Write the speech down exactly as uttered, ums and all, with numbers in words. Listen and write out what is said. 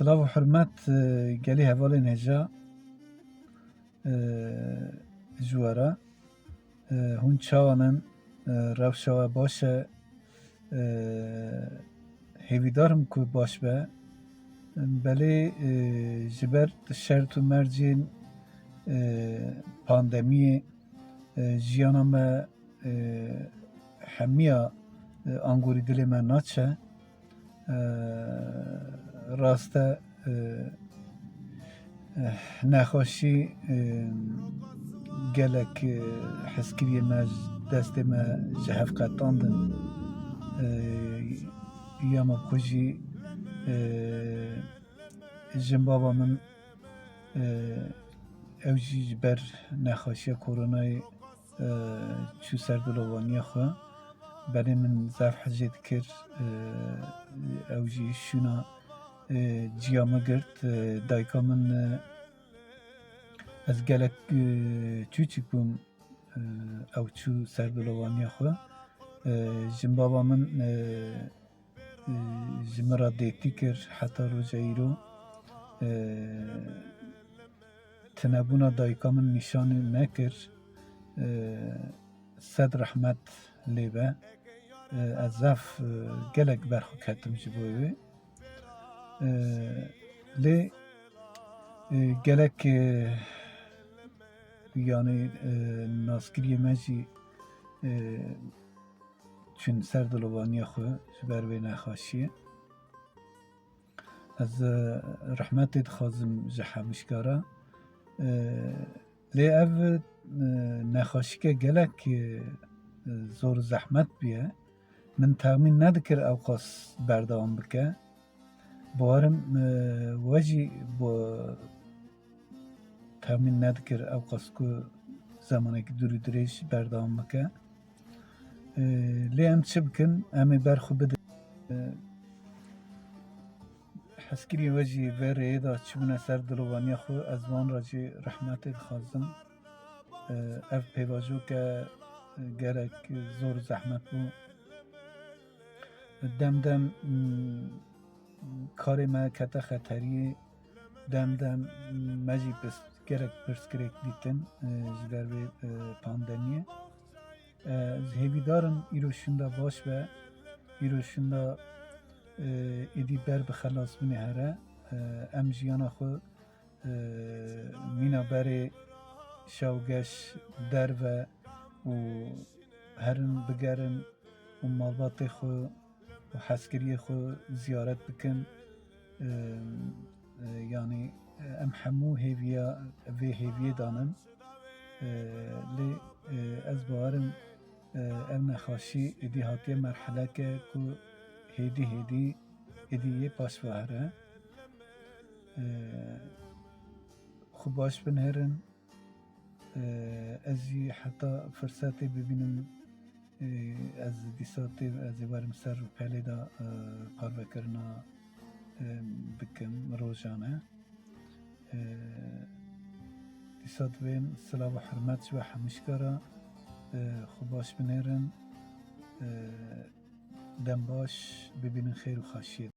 Silav û hurmet, e, gelî hevalên hêja, e, ji we re. E, hûn çawan in? E, rewşa we baş e? E, hêvîdar im ku baş be. Belê, e, ji ber şert û mercên, e, pandemiyê, e, jiyana me, e, hemiya, e, angorî dilê me naçe. E, rast e, e, eh, nexweşî, e, gelek, e, hezkiriyê me, destê me ji hev qetandin. E, ya me xwe jî, e, jinbaba min, e, ew jî ji ber nexweşiya koronayê, e, çû ser dilovaniya xwe. Belê min zaf hizê dikir, e, ew jî şûna, e, ciya min girt. E, dayika min, e, ez gelek, e, çûçik bûm, e, ew çû ser dilovaniya xwe. E, jinbaba min, e, e, ji min re dêtî kir heta roja îro. E, tunebûna dayika min nîşanî nekir. E, sed rehmet lê be. E, ez zaf, e, gelek berxwe ketim ji bo wê. E, lê, e, gelek, e, yanî, e, naskiriyê me jî, e, çûn ser dilovaniya xwe ji ber vê nexweşiyê. Ez, e, rehmetê dixwazim ji hemûşka re. E, lê ev, e, nexweşike gelek, e, zor zehmet bûye. Min texmîn nedikir ew qas berdewam bike. Bawerim, e, we jî bo texmîn nedikir ew qas ku zemanekî dûr û dirêj berdewam bike. E, lê em çi bikin? Em ê ber xwe bidin. E, hezkiriyên we jî vê rêyê de çûbûne ser dilovaniya xwe, ez wan re jî rehmetê dixwazim. E, ev pêvajoke gelek zor zehmet bû. Dem dem, mm, karê me kete xeteriyê, dem dem, mm, me jî pirs-, gelek pirsgirêk dîtin, e, ji ber vê, e, pandemiyê. E, ez hêvîdar im îro şûnda baş be, îro şûnda, e, êdî ber bi xelasbûnê here. E, em jiyana xwe, e, mîna berê şewgeş derve û herin bigerin û malbatê xwe û hezkiriyê xwe ziyaret bikin. E, e, yanî, e, em hemû hêviya, vê hêviyê danin. E, lê, e, ez bawerim, e, ev nexweşî êdî hatiye merheleke ku hêdî hêdî êdî yê paş ve here. E, xwe baş binêrin. E, ez jî heta firsetê bibînim, e, ez dîsa tê, ez ê werim ser rûpelê de, e, parvekirina, e, bikim rojane. E, dîsa divêm silav û hurmet ji we hemûşka re, e, xwe baş binêrin. E, dem baş, bibînin xêr û xweşiyê.